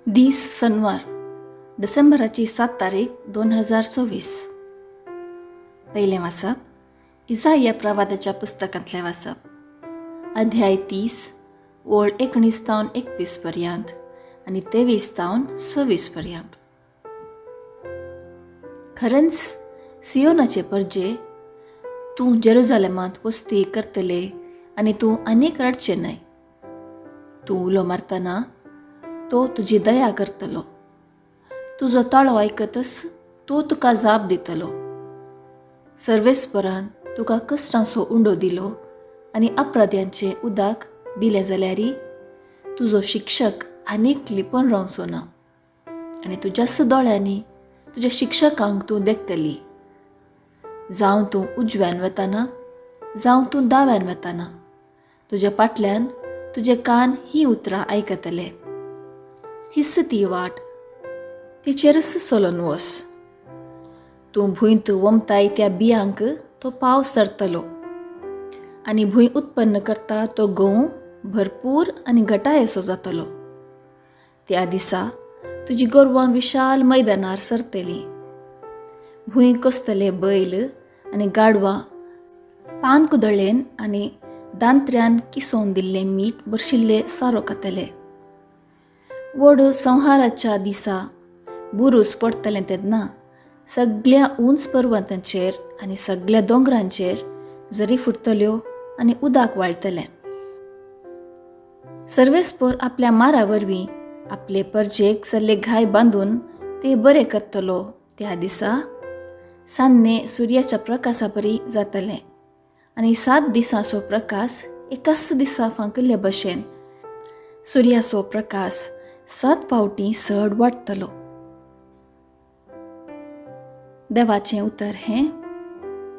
दीस सनवार, डिसेंबराची 7 तारीख 2024. पयलें वाचप इजाया प्रवादाच्या पुस्तकांतलें वाचप, अध्याय 30 ओळ 19 तावन 21 पर्यंत आनी 23 तावन 26 पर्यंत. खरेंच सियोनाचे परजे, तूं जेरुजालेमांत वस्ती करतले आनी तूं आनीक रडचें न्हय. तूं उलो मारतना तो तुजी दया करतलो, तुजो ताळो आयकतच तो तुका जाप दितलो. सर्वेस्परान तुका कश्टांचो उंडो दिलो आनी अपराध्यांचें उदक दिलें जाल्यारय तुजो शिक्षक आनीक लिपून रावचो ना आनी तुज्याच दोळ्यांनी तुज्या शिक्षकांक तूं देखतली. जावं तूं उजव्यान वतना जावं तूं दाव्यान वतना तुज्या फाटल्यान तुजे कान हीं उतरां आयकतले. हिस्स ती वाट, तिचेरच चलोन वस. तूं भूंयत वमताय त्या बियांक तो पावस धरतलो आनी भूंय उत्पन्न करता तो गंव भरपूर आनी घटायेसो जातलो. त्या दिसा तुजी गोरवां विशाल मैदानार सरतलीं. भूंय कसतले बैल आनी गाडवां पान कुदळेन आनी दांत्र्यान किसोवन दिल्लें मीठ भरशिल्ले सारो खातले. व्हड संहाराच्या दिसा बुरूस पडटलें तेन्ना सगळ्या उंच पर्वतांचेर आनी सगळ्या दोंगरांचेर जरी फुट्टल्यो आनी उदक वाळटलें. सर्वेस्पोर आपल्या मारा वरवीं आपले परजेक सल्ले घाय बांदून ते बरे करतलो. त्या दिसा सान्ने सुर्याच्या प्रकासा परी जातलें आनी 7 दिसांचो प्रकाश एकाच दिसा फांकिल्ले भशेन सुर्याचो प्रकाश 7 फावटीं चड वाडटलो. देवाचें उतर हें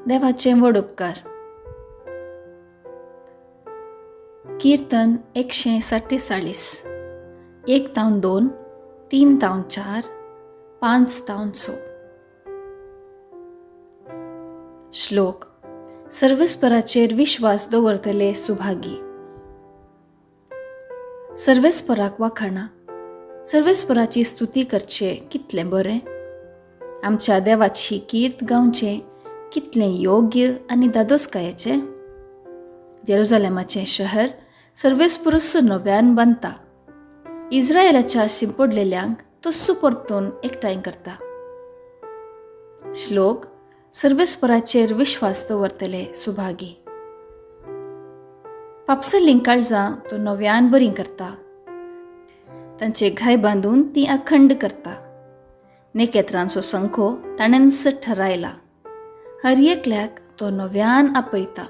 देवाचें व्हड उपकार. कीर्तन 147, 1 तावन 2, 3 तावन 4, 5 तावन 6. श्लोक सर्वेस्पराचेर विश्वास दवरतले सुभागी. सर्वेस्पराक वाखाणा, सर्वेस्पराची स्तुती करचे कितलें बरें, आमच्या देवाची कीर्त गावचें कितलें योग्य आनी दादोसकायेचें. जेरुजालेमाचें शहर सर्वेस्परूच नव्यान बांदता, इस्रायलाच्या शिंपडलेल्यांक तस्सो परतून एकठांय करता. श्लोक सर्वेस्पराचेर विश्वास दवरतले सुभागी. पापसल्लीं काळजां तो नव्यान बरीं करता, तांचे घाय बांदून ती अखंड करता. नेकेत्रांचो संखो ताणेंच ठरायला, हर एकल्याक तो नव्यान आपयता.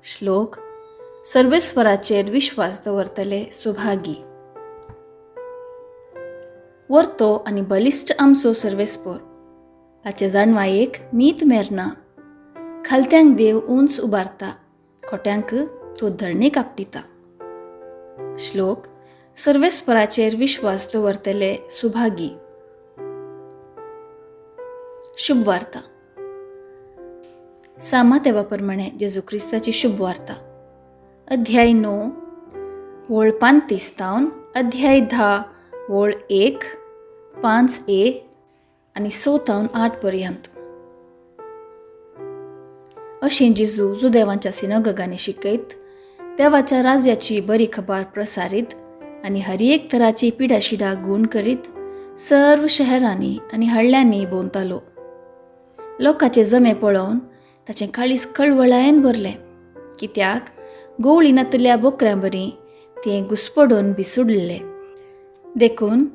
श्लोक सर्वेस्वराचेर विश्वास दवरतले सुभागी. वर्तो आनी बलिश्ट आमचो सर्वेस्पोर, ताचे जाणवायेक मीत मेरना. खालत्यांक देव उंच उबारता, खोट्यांक तो धरणी कापटिता. श्लोक सर्वेस्पराचेर विश्वास दवरतले सुभागी. शुभ वार्ता. सामा देवा प्रमाणे जेजू क्रिस्ताची शुभ वार्ता, अध्याय 9 ओळ 35 तावन अध्याय 10 ओळ 1, 5 ए आनी 6 तावन 8 पर्यंत. अशें जेजू जुदेवांच्या सिनोगगांनी शिकयत देवाच्या राज्याची बरी खबर प्रसारीत आनी हर एक तराची पिडाशिडा गूण करीत सर्व शहरांनी आनी हळ्यांनी भोंवतालो. लोकांचे जमे पळोवन ताचें काळीज कळवळायेन भरलें, कित्याक गोवळी नातल्या बोकऱ्यां बरी तें घुसपडून भिसुडलें. देखून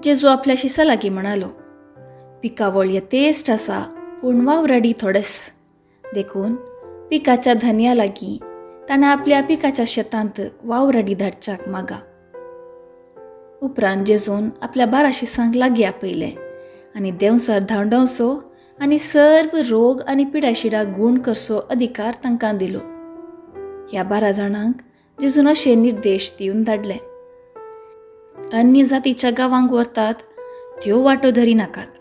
जेजू आपल्या शिसा लागीं म्हणालो, पिकावळ यथेश्ट आसा पूण वावराडी थोडेच. देखून पिकाच्या धनया लागीं ताणें आपल्या पिकाच्या शेतांत वावराडी धाडच्याक मागा. उपरांत जेजून आपल्या 12 शिसांक लागीं आपयलें आनी देंवचार धांवडावचो आनी सर्व रोग आनी पिडाशिडा गूण करचो अधिकार तांकां दिलो. ह्या 12 जाणांक जेजून अशे निर्देश दिवन धाडले, अन्य जातीच्या गांवांक व्हरतात त्यो वाटो धरी नाकात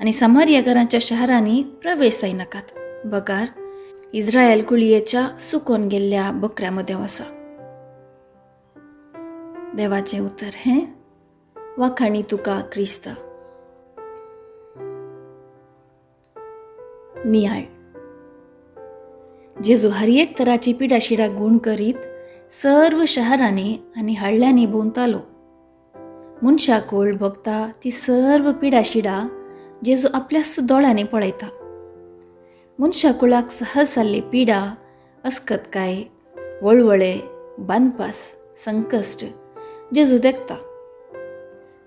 आनी समारिया घरांच्या शहरांनी प्रवेश जायनाकात, बगार इस्रायल कुळयेच्या सुकोन गेल्ल्या बकऱ्या मदें वसा. देवाचें उतर हें वाखाणी तुका क्रिस्ता. नियाळ. जेजू हर एक तराची पिडाशिडा गूण करीत सर्व शहरांनी आनी हळ्ळ्यांनी भोंवतालो. मनशा कोळ भोगता ती सर्व पिडाशिडा जेजू आपल्याच दोळ्यांनी पळयता. मनशा कुळाक सहज जाल्ली पिडा, अस्कतकाय, वळवळे, बांदपास, संकश्ट जेजू देखता.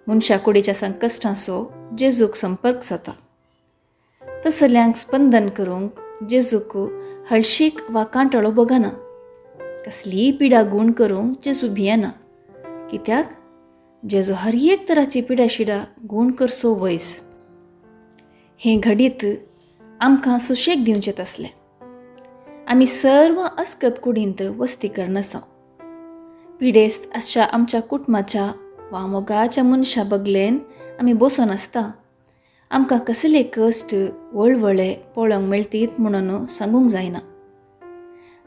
मनशा कुडीच्या संकश्टांचो जेजूक संपर्क जाता. तसल्यांक स्पंदन करूंक जेजूक हळशीक वा कांटळो भोगना. कसलीय पिडा गूण करूंक जेजू भियेना, कित्याक जेजू हर एक तराची पिडाशिडा गूण करसो वयस. हें घडीत आमकां सुशेग दिवचें तसलें. आमी सर्व अस्कत कुडींत वस्ती करनासा. पिडेस्त आसच्या आमच्या कुटुंबाच्या वा मोगाच्या मनशा बगलेन आमी बसून आसता. आमकां कसले कश्ट वळवळे पळोवंक मेळटीत म्हणून सांगूंक जायना.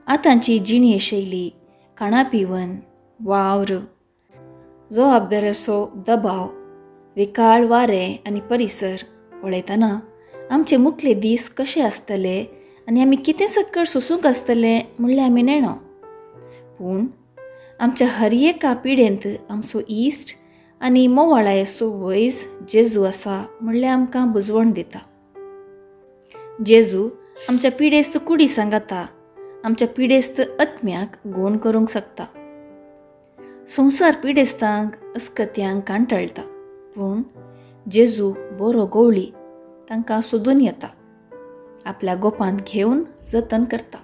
आतांची जिणे शैली, खाणा पिवन, वावर, जबाबदाराचो दबाव, विकाळ वारें आनी परिसर पळयतना आमचे मुखले दीस कशे आसतले आनी आमी कितें सक्कड सोसूंक आसतलें म्हणलें आमी नेणो. पूण आमच्या हर एका पिडेंत आमचो इश्ट आनी मोवाळायेचो वैज जेजू आसा म्हणलें आमकां बुजवण दिता. जेजू आमच्या पिडेस्त कुडी सांगाता आमच्या पिडेस्त आत्म्याक गूण करूंक शकता. संवसार पिडेस्तांक अस्कत्यांक कांटाळटा, पूण जेजू बरो गवळी तांकां सोदून येता, आपल्या गोपांत घेवन जतन करता.